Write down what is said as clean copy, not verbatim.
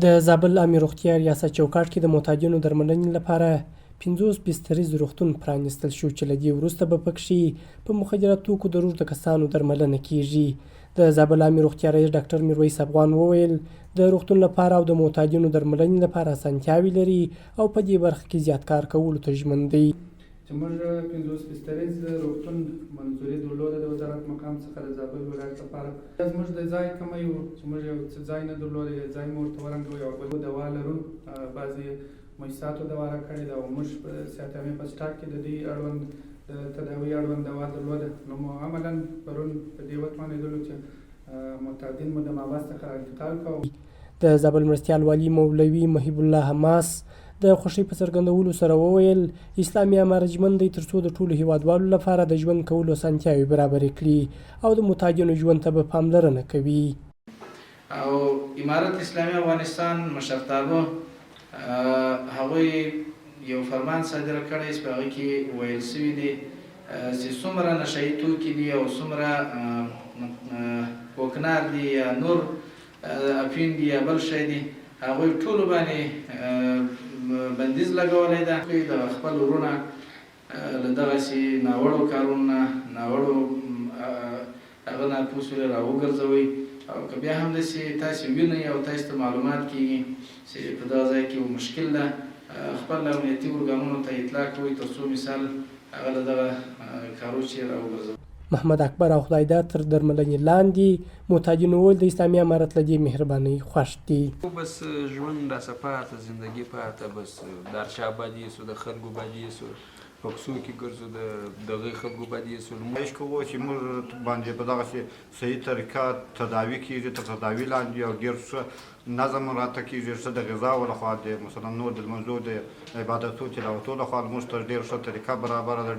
د زابل عامې روغتیا ریاست چوکاټ کې د معتادینو درملنې لپاره 50 بستریز روغتون پرانیستل شو چې له دې وروسته به پکښې په مخدره توکو د روږدو کسانو درملنه کیږي. د زابل عامې روغتیا رئیس ډاکټر میرویس افغان وویل، د روغتون لپاره او د معتادینو درملنې لپاره اسانتیاوې لري او په دې برخه کې زیات کار کولو ته ژمن دی. چې موږ 50 بستریز روغتون منظوري درلوده د وزارت مقام څخه د زابل ولایت لپاره. زموږ د ځای کمی و چې موږ یو څه ځای نه درلود، یو ځای مو ورته ورنګوه، یوه بل دوا لرو، بعضې مؤسساتو دوا راکړې ده او موږ په صحت عامې په سټاک کې د دې اړوند د تداوي اړوند دوا درلوده، نو مو عملاً پرون په دې وتوانېدلو چې معتادین مو د معبد څخه را انتقال کړو. د زابل مرستیال والي مولوي محب الله حماس د خوښۍ په څرګندولو سره وویل، اسلامي امارت ژمن دی ترڅو د ټولو هیوادوالو لپاره د ژوند کولو اسانتیاوې برابرې کړي او د معتادینو ژوند ته به پاملرنه کوي. او امارت اسلامي افغانستان مشرتابه هغوی یو فرمان صادر کړی چې په هغه کې ویل شوي دي چې څومره نشه یي توکي دي او څومره کوکنار دي یا نور افیون دي یا بل شی دي هغوی ټولو باندې بندیز لګولی ده. دغه خپل وروڼه له دغسې ناوړو کارونو نه، ناوړو هغه نه پوسولې راوګرځوئ او که بیا هم داسې تاسې وینئ او تاسې ته معلومات کیږي چې په دغه ځای کې یو مشکل ده خپل امنیتي ارګانونو ته اطلاع کوئ تر څو مثال هغه له دغه کارو چې راوګرځوئ. محمد اکبر او خدایداد تر درملنې لاندې معتادینو وویل، د اسلامي امارت له دې مهربانۍ خوښ دي. بس ژوند راسه پاته زندګي پاته بس د هر چا بد یې سو د خلکو بد یې سو په کوڅو کې ګرځو د دغه خلکو بد یې سو. خواهش کوو چې موږ باندې په دغسې صحیح طریقه تداوي کیږي، تر تداوي لاندې او ډیر ښه نظم راته کیږي، ښه د غذاو لخوا د مثلا نور د لمونځو د عبادتو تلاوتو لخوا موږ ته ډیر ښه طریقه برابره ده.